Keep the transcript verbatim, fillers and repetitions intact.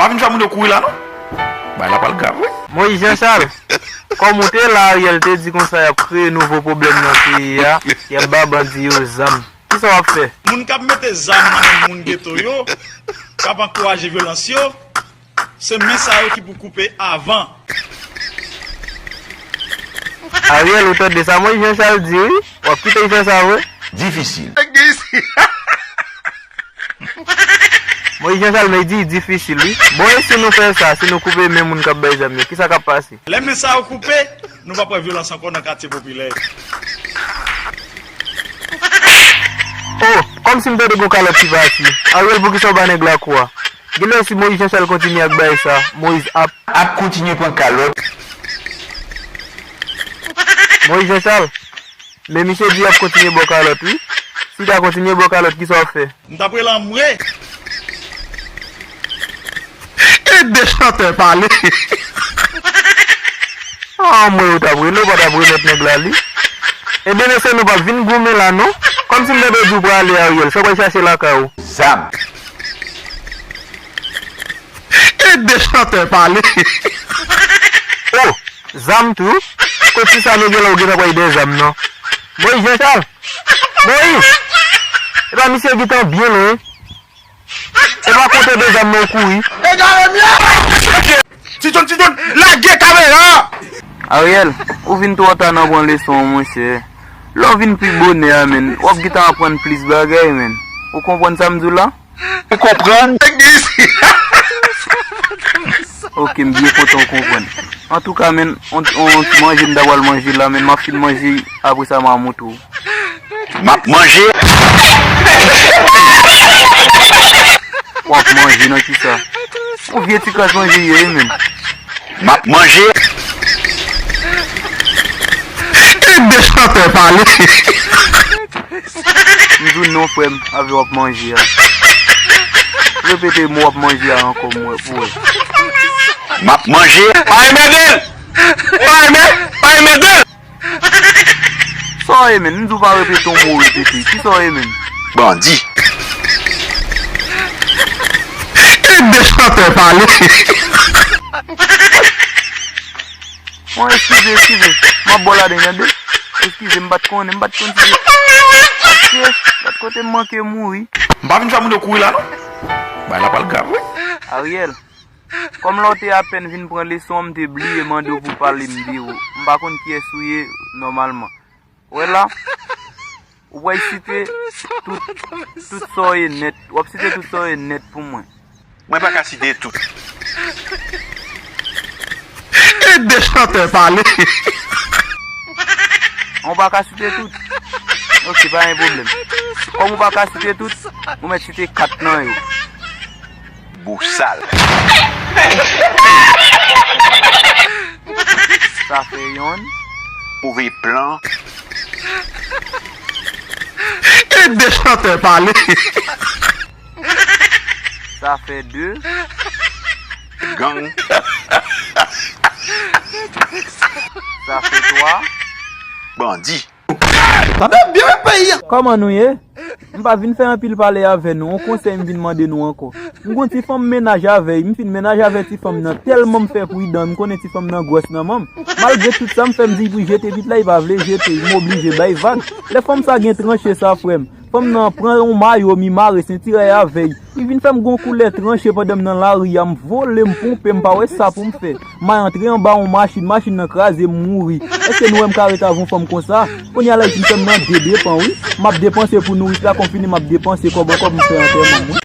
Pa vin fè moun yo kouri la non. Bagay la pral grav wi. Moyiz Jan Chal, kòm ou te la Ariel te di konsa y ap kreye nouvo pwoblèm nan peyi a, y ap ba bandi yo zam. Kisa w ap fè? Moun k ap mete zam nan men moun geto yo, k ap ankouraje vyolans yo, se men sa yo ki pou koupe avan. Ariel, ou tande sa Moyiz Jan Chal di wi? W ap kite l fè sa vre? Difisil. Moyiz Jan Chal, men di difisil wi. Bon, e si nou fè sa, si nou koupe men moun k ap bay zam yo, kisa k ap pase? Lè men sa yo koupe, nou p ap wè vyolans ankò nan katye popilè yo. Oh, kòmsi m tande gon kalòt ki pati. Ariel, poukisa w ba nèg la kou a? Genlè si Moyiz Jan Chal kontinye ak bagay sa, Moyiz ap. Ap kontinye pran kalòt. Moyiz Jan Chal, men misye di y ap kontinye ba w kalòt wi. Si w ta kontinye ba w kalòt, kisa w ap fè? M t ap rele anmwe. Ede chantè pale. Anmwe ou t ap rele, ou pa t ap remèt nèg la li. Ebyen mesye, nou p ap vin goumen la non. Kòmsi m tande w di w prale Ariel, sa w pral chache lakay ou? Zam. Ede chantè pale. Oh, zam tou? Kot ti sa nou gen la ou gentan pral de zam non? Moyiz Jan Chal. Moyiz. Epa misye gentan byen lwen. Epa kote de zam nan ou kouri. Egare mye! Ti John, Ti John, lage kamera! Ariel, ou vin twò ta nan pran leson an monchè. Lè w vin pi bonè a menn, w ap gentan aprann plis bagay menn. Ou konprann sa m di w la? Ou konprann? Ok, m byen kontan w konprann. Antouka menn, on, on ti manje m ta pral manje la menn, m ap fin manje, apre sa m a montre w. M ap manje. W ap manje nan kisa? Ou vye ti kras manje ye wi menn. M ap manje. Ede chantè pale. M di w non frè m, avè w ap manje a. Repete mo w ap manje a ankò m wè pou wè. M ap manje. Pa enmède l! Pa enmè, pa enmède l! Sa w ye menn? M di w pa repete yon mo w repete. Kisa w ye menn? Bandi. Ede chantè pale. Bon, eskize, eskize. M ap ba w ladan tande. Eskize, m pa t konnen, m pa t konn si se. Mesye, gad kote m manke mouri. M pa vin fè moun yo kouri la non. Bagay la pral grav wi. Ariel. Kòm lè w te apèn vin pran leson an, m te bliye mande w pou w pale m de ou. M pa konn kiyès ou ye nòmalman. Ou wè la? Ou pral site tout, tout sa w ye nèt. W ap site tout sa w ye nèt pou mwen. Mwen pa ka site tout. Ede chantè pale. Ou pa ka site tout? Ok, pa gen pwoblèm. Kòm ou pa ka site tout, ou mèt site kat nan yo. Bousal. Sa fè yonn. Move plan. Ede chantè pale. Sa fè de. Gang. Sa fè twa. Bandi. Tande byen wi peyi a. Kòman nou ye? M pa vin fè anpil pale avè nou, yon konsèy m vin mande nou ankò. M gon ti fanm mennaj avè l, m fin mennaj avè ti fanm nan, tèlman m fè pridan, m konnen ti fanm nan gwòs nan men m. Malgre tout sa m fè, m di l pou l jete vit la, li pa vle jete, m oblije bay vag. Lè fanm sa gen tranche sa, frè m. Fanm nan pran yon mayo m, li mare senti l avè l. Li vin fè m gon koulè tranche pandan m nan lari a, m vole, m ponpe, m pa wè sa pou m fè. M al antre anba yon machin, machin nan kraze m, m mouri. Èske nou wè m ka ret avè yon fanm konsa? Kounye a la, li fin fè m nan de depan, wi. M ap depanse pou nouris la, konfini m ap depanse kòb an kòb, m fè antèman m, wi.